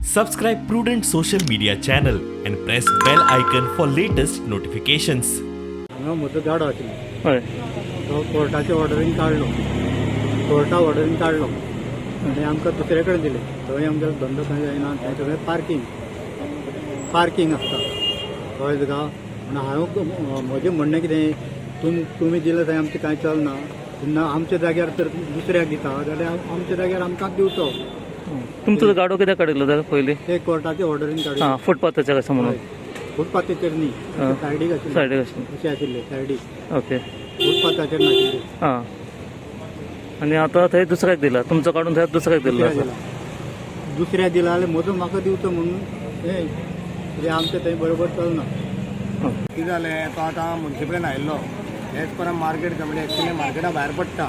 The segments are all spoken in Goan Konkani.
Subscribe Prudent Social Media channel and press bell icon for latest notifications. हांगा म्हजो गाडो आशिल्लो. हय. तो कोर्टाच्या ऑर्डरीन काडलो, कोर्टा ऑर्डरीन काडलो आनी आमकां दुसरे कडेन दिले. थंय आमचो धंदो खंय जायना. थंय सगळें पार्कींग पार्कींग आसता, कळ्ळें तुका? म्हणून हांव म्हजें म्हणणें कितें, तुमी दिलें थंय आमचें कांय चलना. तेन्ना आमच्या जाग्यार तर दुसऱ्याक दिता जाल्यार आमच्या जाग्यार आमकांच दिवचो. तुमचो गाडो कित्याक काडिल्लो तर पयलीं? ते कोर्टाच्या ऑर्डरीन काडिल्ले. हां, फुटपाथाचेर कशें म्हणून? फुटपाथाचेर न्ही, सायडीक आशिल्ले. सायडीक आशिल्लें. अशें आशिल्ले सायडीक. फुटपाथाचेर नाशिल्ले. हां, आनी आतां थंय दुसऱ्याक दिला, तुमचो काडून थंय दुसऱ्याक दिल्लो दुसऱ्या आसा. दिला, दुसऱ्या दिला जाल्यार म्हजो म्हाका दिवचो म्हणून हें कित्याक आमचें थंय बरोबर चलना. कितें जालें, तो आतां मुन्सिपलेन आयिल्लो हेच परत मार्केट कमिटी एक्चुली मार्केटा भायर पडटा.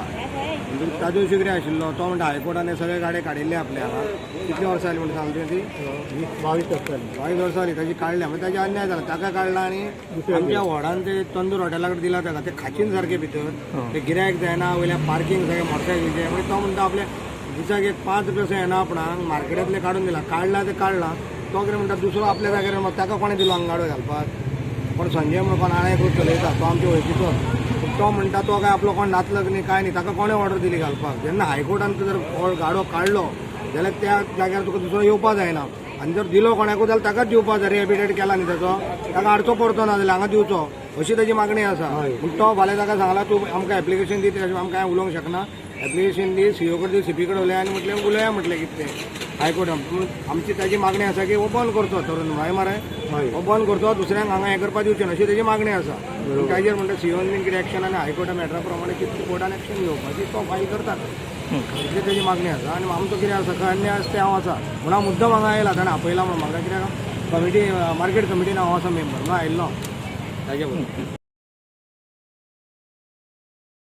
म्हणटूच ताजो इशू कितें आशिल्लो, तो म्हणटा हायकोर्टान हे सगळे गाडे काडिल्ले आपले हांगा. कितली वर्सां जाली म्हणटा सांगले ती? 20-22 वर्सां जालीं. 22 वर्सां जाली. ताजी काडल्या मागीर ताजे अन्याय जाला, ताका काडला आनी आमच्या वॉर्डान ते तंदूर हॉटेला कडेन दिला ताका. ते खाचीन सारके भितर ते गिरायक जायना, वयल्या पार्कींग सगळें मोटरसायकलीचें. मागीर तो म्हणटा आपले दिसाक एक 5 रुपया येना आपणाक, मार्केटांतले काडून दिला. काडला ते काडला, तो कितें म्हणटा, दुसरो आपल्या जाग्यार मग ताका कोणें दिलो हांगा गाडो घालपाक? पण संजय म्हणून कोण आणाय चलयता, तो आमचे वळखीचो. पूण तो म्हणटा तो काय आपलो कोण नातलग न्ही, काय न्ही, ताका कोणें ऑर्डर दिली घालपाक? जेन्ना हायकोर्टान जर गाडो काडलो जाल्यार त्या जाग्यार तुका दुसरो येवपा जायना. आनी जर दिलो कोणाकूय जाल्यार ताकाच दिवपा जाय. रिहॅबिलिटेट केला न्ही ताचो, ताका हाडचो पडचो ना जाल्यार हांगा दिवचो, अशी ताजी मागणी आसा. पूण तो फाल्यां ताका सांगला, तूं आमकां एप्लिकेशन दी. तेच्या आमकां कांय उलोवंक शकना. एप्लिकेशन दी, सीओ कडेन दी, सीपी कडेन उलय आनी म्हटलें उलया म्हटलें कितें तें हायकोर्टान. पूण आमची ताजी मागणी आसा की हो बंद करचो तरुण हय मरे. हो बंद करचो, दुसऱ्यांक हांगा हें करपाक दिवचें ना, अशी ताजी मागणी आसा. पूण ताजेर म्हणटा सीओन बीन कितें एक्शन आनी हायकोर्टा मॅटरा प्रमाणे कितें कोर्टान एक्शन घेवपाची तो फायल करतात, इतली ताजी मागणी आसा. आनी आमचो कितें आसा, खंय अन्याय आसा तें हांव आसा म्हणून हांव मुद्दम हांगा आयला. ताणें आपयला म्हणून म्हाका, कित्याक कमिटी, मार्केट कमिटीन हांव आसा मेंबर म्हणून आयिल्लो ताजे बरोबर.